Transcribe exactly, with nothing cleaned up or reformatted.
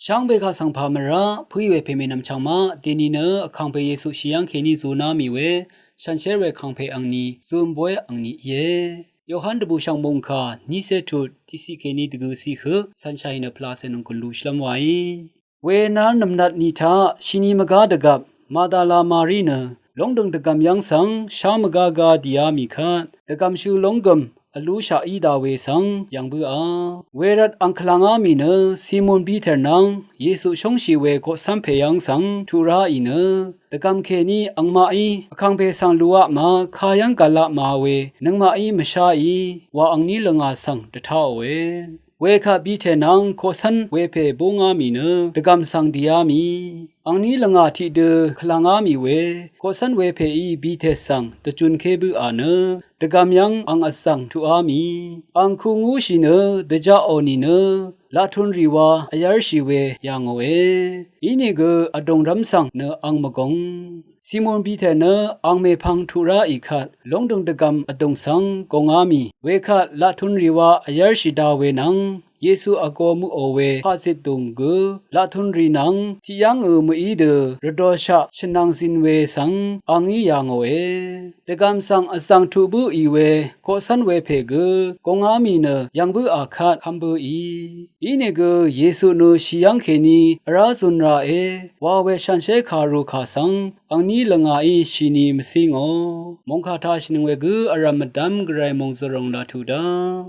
Chv́ng pè kaq svng pà mvrá pǿì we pè mènvm chv̀ngmaq dèni nø vkàngpè Yesu shì yv́ng kèní zuná mì we shànshér we vkàngpè angni zun bóy angni íe. Yohan dvbùshv̀ng mòngkà nícé tut tiqciq kèní dvgø̀ciq høq cv̀nshàì nø pvlacè nònggùn lushìlv́m waí. Wenv́m nv̀mnat ni taq shini mvgá dvgvp Magdala Mari nø lóngdø̀ng dvgv̀m yv́ng svng shá mvgá gá dìá mì kvt dvgv̀mshø lónggø̀m vlúshaq í daq we svng yv̀ng bǿà. Wervt ang kvlvngá mì nø Simon Piter nvng Yesu shóngshì we koqcv́m pè yv́ng svng tuq ráì nø dvgv̀m kèní angmaqí vkàngpè svng luaq ma kayv́ng gvlaq ma we nøngmaqí mvsháì wa angní lvngà svng dvtáòe. Wekvt Piter nvng koqcv́n wepè búngá mì nø dvgv̀m svng dìá mì. Angní lvngà tiqdø kvlvngá mì we koqcv́n wepèí Piter svng dvjunké bǿà nø dvgv̀m yv́ng ang vzv̀ng tuqá mì. Ang ku ngúshì nø dvjaqò nìnø laqtunrì wa vyv́rshì we yà ngòe. Inìgø vdùngrv́m svng nø ang mvgùng. Simon Piter nø ang mèpvng tuq ráì kvt lóngdø̀ng dvgv̀m vdùng svng gòngá mì. Wekvt laqtunrì wa vyv́rshì da we nvng Yesu vgo møqò we paqzitdùng gø laqtunrì nvng tiqyv́ngø mø̀í dø rvdoshaq shvnvng zin we svng angí yà ngòe. Dvgv̀m svng vzv̀ng tuq bǿì we koqcv́n wepè gø gòngá mì nø yv̀ng bǿà kvt kv́m bǿì. Inìgø Yesu nø shì yv́ng kèní vrá zun ràe wa we shànshér kàru kà svng angní lvngàí shini mvcí ngò. Mòngkà taq shìnøng we gø vrv̀m mvdv́m gvray mòngzø̀ròng latuq dá.